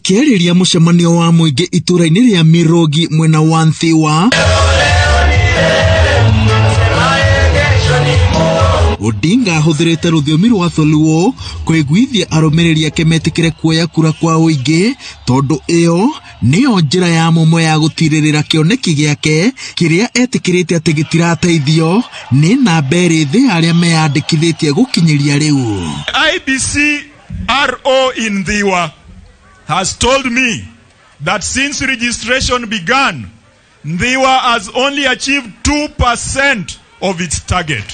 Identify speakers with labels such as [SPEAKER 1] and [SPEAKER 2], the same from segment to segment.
[SPEAKER 1] Akĩarĩria mũcemanio wa mũingĩ itũũra-inĩ rĩa Mirogi mwena wa Nthiwa, Odinga ahũthĩrĩte rũthiomi rwa Dholuo kũiguithia arũmĩrĩri ake metĩkĩre kuoya kura kwa ũingĩ tondũ ĩyo nĩyo njĩra ya mũmwe ya gũtirĩrĩra kĩoneki gĩake kĩrĩa etĩkĩrĩte atĩ gĩtirateithio nĩ namba ĩrĩ thĩ ya arĩa meyandĩkithĩtie gũkinyĩria rĩu.
[SPEAKER 2] IEBC RO in Ndhiwa has told me that since registration began, Ndhiwa has only achieved 2% of its target.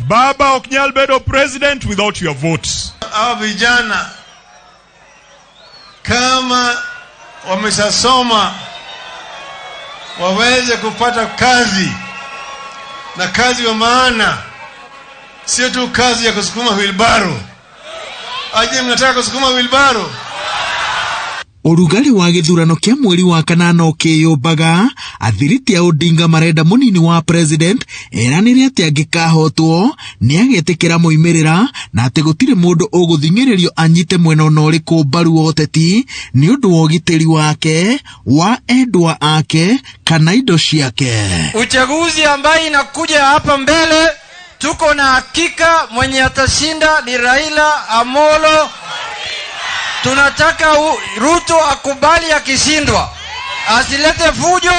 [SPEAKER 2] Baba ok nyal bedo president without your votes.
[SPEAKER 3] Hawa vijana kama wameshasoma waweze kupata kazi na kazi wa maana, sio tu kazi ya kusukuma wheelbarrow. Aje, mnataka kusukuma wheelbarrow?
[SPEAKER 1] Ũrugarĩ wa gĩthurano kĩa mweri wa kanana ũkĩyũmbaga, athiriti a Odinga marenda mũnini wa president eranĩre atĩ angĩkahotwo nĩ agetĩkĩra moimĩrĩra na atĩ gũtirĩ mũndũ ũgũthing'ĩrĩrio anyite mwena ona ũrĩkũ mbaru wa ũteti nĩ ũndũ wa ũgitĩri wake wa endwa ake kana indo ciake.
[SPEAKER 4] Uchaguzi ambaye inakuja hapa mbele, tuko na hakika mwenye atashinda ni Raila Amolo. Tunataka Ruto akubali akishindwa, asilete fujo,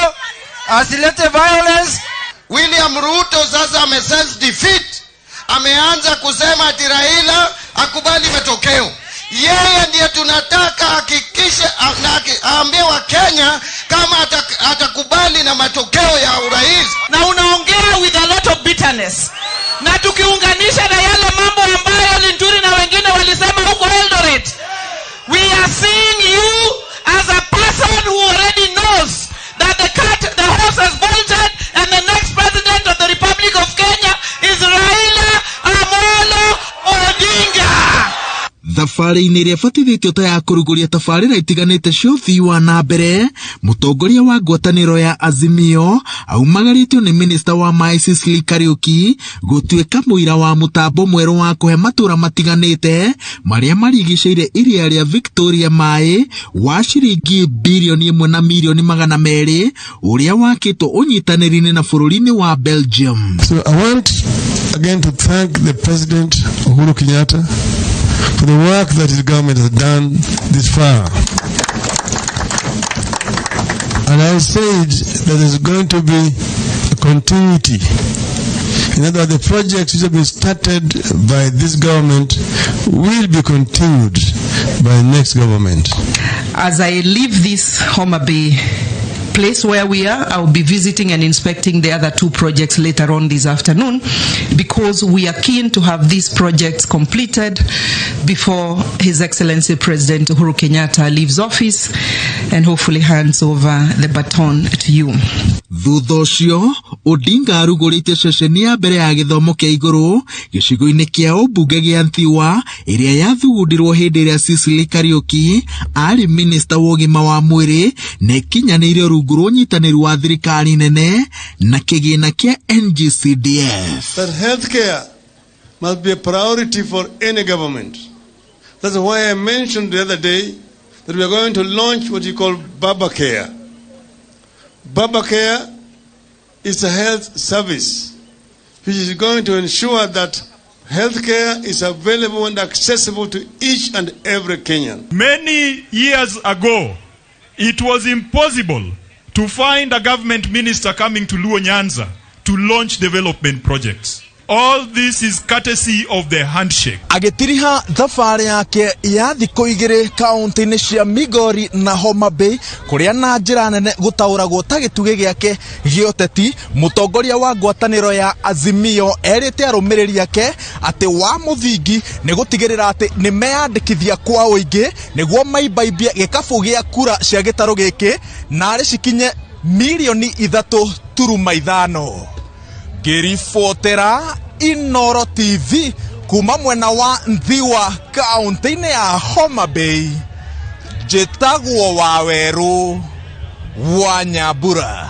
[SPEAKER 4] asilete violence.
[SPEAKER 5] William Ruto sasa amesense defeat, ameanza kusema ati Raila akubali matokeo. Yeye ndiye tunataka hakikishe na aambie Wakenya kama atakubali na matokeo ya urais.
[SPEAKER 6] Na unaongea with a lot of bitterness, na tukiunganisha na yale mambo ambayo Linturi na wengine walisema huko Eldoret, we are seeing you as a person who already knows that the horse has bolted and the next president of the Republic of Kenya is Raila Amolo Odinga.
[SPEAKER 1] Thabarĩ-inĩ ĩrĩa ĩbatithĩtio ta ya kũrugũria tabarĩra itiganĩte cia ũthii wa na mbere, mũtongoria wa ngwatanĩro ya Azimio aumagarĩtio nĩ minista wa maĩ Sicily Kariuki gũtuĩka mũira wa mũtambo mwerũ wa kũhe matũra matiganĩte marĩa marigicĩirie iria rĩa Victoria maĩ wa ciringi 1.2 birioni ũrĩa wakĩtwo ũnyitanĩri-inĩ na bũrũri-inĩ wa Belgium.
[SPEAKER 3] So I want again to thank the President Uhuru Kenyatta for the work that his government has done this far. And I said that there's going to be a continuity. In other words, the projects which have been started by this government will be continued by the next government.
[SPEAKER 7] As I leave this Homa Bay place where we are, I will be visiting and inspecting the other two projects later on this afternoon because we are keen to have these projects completed before His Excellency President Uhuru Kenyatta leaves office and hopefully hands over the baton to you.
[SPEAKER 1] Thutha ũcio Odinga arugũrĩtie ceceni ya mbere ya gĩthomo kĩa igũrũ gĩcigo-inĩ kĩa ũmbunge gĩa Nthiwa ĩrĩa yathugundirwo hĩndĩ ĩrĩa Sicily Kariuki arĩ minista wa ũgima wa mwĩrĩ na ĩkinyanĩirio rungu rwa ũnyitanĩri wa thirikari nene na kĩgĩna kĩa NGCDF.
[SPEAKER 3] That healthcare must be a priority for any government. That's why I mentioned the other day that we are going to launch what you call Baba Care. Baba Care is a health service which is going to ensure that healthcare is available and accessible to each and every Kenyan.
[SPEAKER 2] Many years ago, it was impossible to find a government minister coming to Luo Nyanza to launch development projects. All this is courtesy of the handshake.
[SPEAKER 1] Agĩtiriha thabarĩ yake ya thikũ 2 kaunti-inĩ cia Migori na Homa Bay kũrĩa na njĩra nene gũtaũragwo ta gĩtugĩ gĩake gĩa ũteti, mũtongoria wa ngwatanĩro ya Azimio erĩte arũmĩrĩri ake atĩ wa mũthingi nĩ gũtigĩrĩra atĩ nĩ meyandĩkithia kwa ũingĩ nĩguo maibaimbie gĩkabũ gĩa kura cia gĩtarũ gĩkĩ narĩ cikinye 3.5 mirioni. Ngĩribotera Inoro TV kuma mwena wa Nthiwa kaunti-inĩ ya Homa Bay, njĩtagwo Wawerũ wa Nyambura.